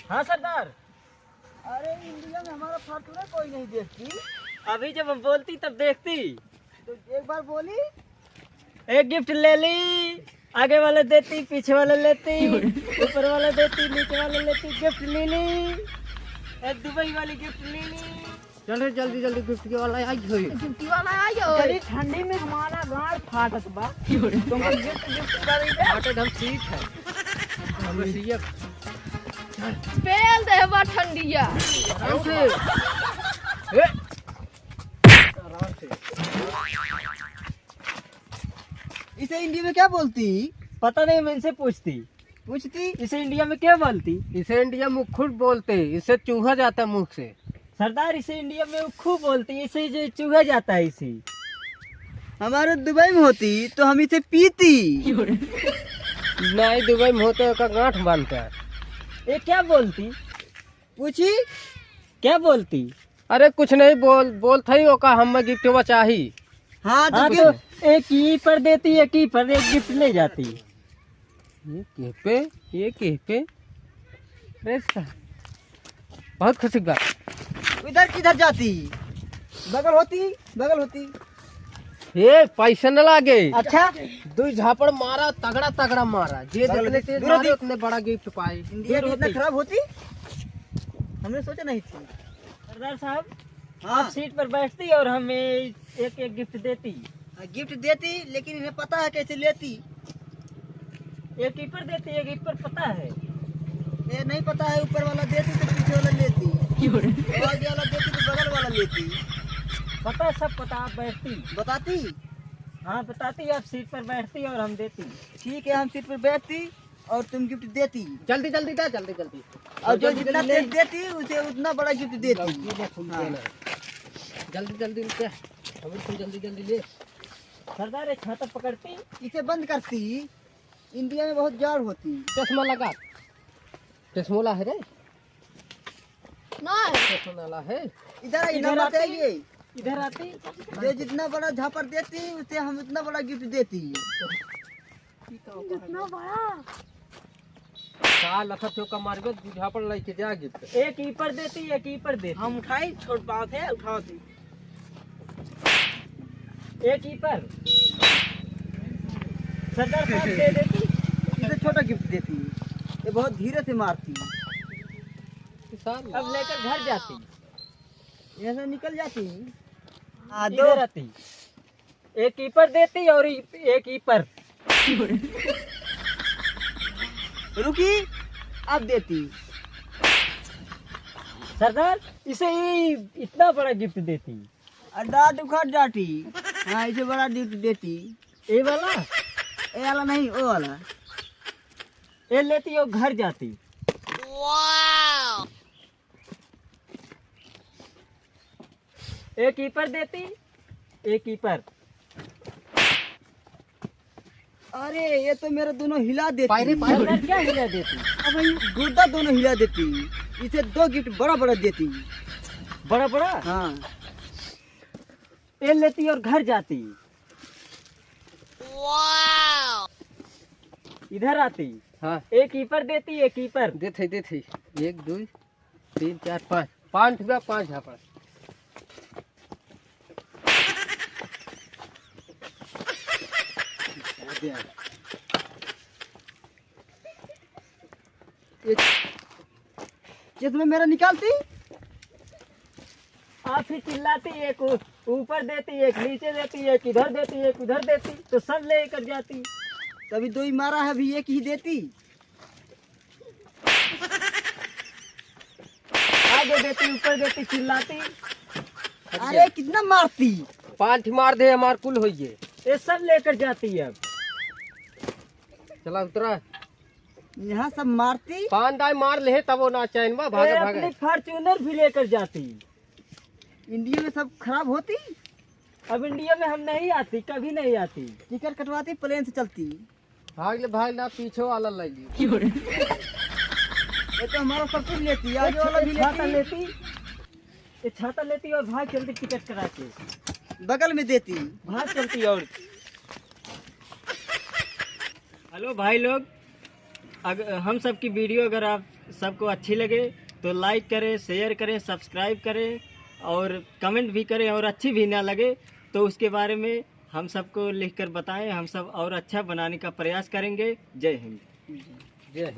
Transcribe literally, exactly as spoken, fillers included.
हाँ सरदार। अरे, इंडिया में हमारा Fortuner कोई नहीं देखती। अभी जब हम बोलती तब देखती। तो एक बार बोली। एक गिफ्ट ले ली, आगे वाला देती, पीछे वाला लेती, ऊपर वाला देती, नीचे वाला लेती, गिफ्ट ले ली। ए, दुबई वाली गिफ्ट ले ली। चल रे, जल्दी जल्दी गिफ्ट के वाला आई होई। गिफ्ट वाला आई होई। इतनी ठंडी में हमारा गाड़ फाटत बा। तुमको गिफ्ट, गिफ्ट का दे दे। फाटत हम सीत है। हम सीएफ। पेल दे बा ठंडिया। आराम से। ए। आराम से। इसे हिंदी में क्या बोलती? पता नहीं, मैं इनसे पूछती। पूछती? इसे इंडिया में क्या बोलती? इसे इंडिया में उखुर बोलते, इसे चूहा जाता मुंह से। सरदार, इसे इंडिया में उखू बोलती, इसे जो चूहा जाता है इसे। हमारे दुबई में होती तो हम इसे पीती। नहीं, दुबई में होते का गांठ बांधता है। ये क्या बोलती? पूछी? क्या बोलती? अरे कुछ नहीं, बोल, बोलत हई ओका, हमें गिफ्टवा चाही। हाँ, तो हाँ, गिफ्ट तो एक ही पर देती, एक ही पर एक गिफ्ट ले जाती। ये केह पे, ये केह पे। अरे सा-, बहुत खुशी की बात। इधर किधर जाती? बगल होती, बगल होती। ये पैसा न लागे। अच्छा। दुई झापड़ मारा, तगड़ा तगड़ा मारा। जे बगल जितने होती। तेज दूर मारे, होती। उतने बड़ा गिफ्ट पाए। इंडिया दूर की इतना होती। खराब होती, हमने सोचा नहीं थी। सरदार साहब, हाँ। आप सीट पर बैठती और हमें एक एक गिफ्ट देती। हाँ, गिफ्ट देती, लेकिन इन्हें पता है कैसे लेती। एक ऊपर देती, एक ऊपर पता है। ये नहीं पता है, ऊपर वाला देती तो पीछे वाला लेती। क्यों रे? आगे वाला देती तो बगल वाला लेती। पता है, सब पता, आप बैठती। बताती? हाँ, बताती, आप सीट पर बैठती और हम देती। ठीक है, हम सीट पर बैठती और तुम गिफ्ट देती। जल्दी जल्दी दे, जल्दी जल्दी। और जो जल्दी जितना जल्दी ले। तेज देती, उसे उतना बड़ा गिफ्ट देती। लड़की ने फुल हाँ। देना है। जल्दी जल्दी ले, अभी तुम जल्दी जल्दी ले। सरदार, एक छाता पकड़ती। इसे बंद करती। इंडिया में बहुत जाड़ होती। चश्मा लगा। चश्मोला है रे। नहीं। चश्मोला है। इधर आई, इधर नंबर पे आती, आइए। इधर आती। जो जितना बड़ा झापड़ देती, उसे हम उतना बड़ा गिफ्ट देती। जितना बड़ा। का लखत हो का मारबे, दू झापड़ लेके जा गिफ्ट। एक ई पर देती, एक ई पर देती। हम उठाई, छोट पावत है, उठावत है। एक ई पर। सरदार साहब दे देती। इसे छोटा गिफ्ट देती। ये बहुत धीरे से मारती। अब लेकर घर जाती। यहाँ से निकल जाती। हाँ, दो। इधर आती। एक ई पर देती और ई-, एक ई पर। रुकी, अब देती। सरदार, इसे ई इतना बड़ा गिफ्ट देती। और दांत उखाड़ जाती। हाँ, इसे बड़ा गिफ्ट देती। ये वाला? ये वाला नहीं, वो वाला। ये लेती और घर जाती। एक ई पर देती, एक ई पर। अरे, ये तो मेरा दोनों हिला देती। पायरे, पायरे। अंदर क्या हिला देती? अब ये गुर्दा दोनों हिला देती। इसे दो गिफ्ट बड़ा बड़ा देती। बड़ा बड़ा? हाँ। ये लेती और घर जाती। इधर आती। हाँ। एक ई पर देती, एक ई पर। देत है, देत है। एक, दो, तीन, चार, पाँच। पाँच ठुका, पाँच झापड़। एक, ये तुम्हें मेरा निकालती? आप ही चिल्लाती, एक ऊ-, ऊपर देती, एक नीचे देती, एक इधर देती, एक उधर देती, तो सब लेकर जाती। तभी दो ही मारा है, अभी एक ही देती। आगे देती, ऊपर देती, चिल्लाती। अरे, कितना मारती? पाँच मार दे, हमार कुल होइए। ये सब लेकर जाती है अब। चला उतरा। यहाँ सब मारती। पाँच दाई मार ले, तब वो ना चैन में भागे, ए, भागे। अपनी Fortuner भी लेकर जाती। इंडिया में सब खराब होती। अब इंडिया में हम नहीं आती, कभी नहीं आती। टिकट कटवाती, प्लेन से चलती। भाग ले, भाग ना, पीछे वाला ले ली। ये तो हमारा सब कुछ लेती, आगे वाला भी छाता लेती। लेती, ये छाता लेती और भाग चलती टिकट करा के। बगल में देती। भाग चलती और। हेलो भाई लोग, अगर हम सब की वीडियो अगर आप सबको अच्छी लगे तो लाइक करें, शेयर करें, सब्सक्राइब करें और कमेंट भी करें, और अच्छी भी ना लगे तो उसके बारे में हम सबको लिखकर बताएं, हम सब और अच्छा बनाने का प्रयास करेंगे। जय हिंद। जय हिंद।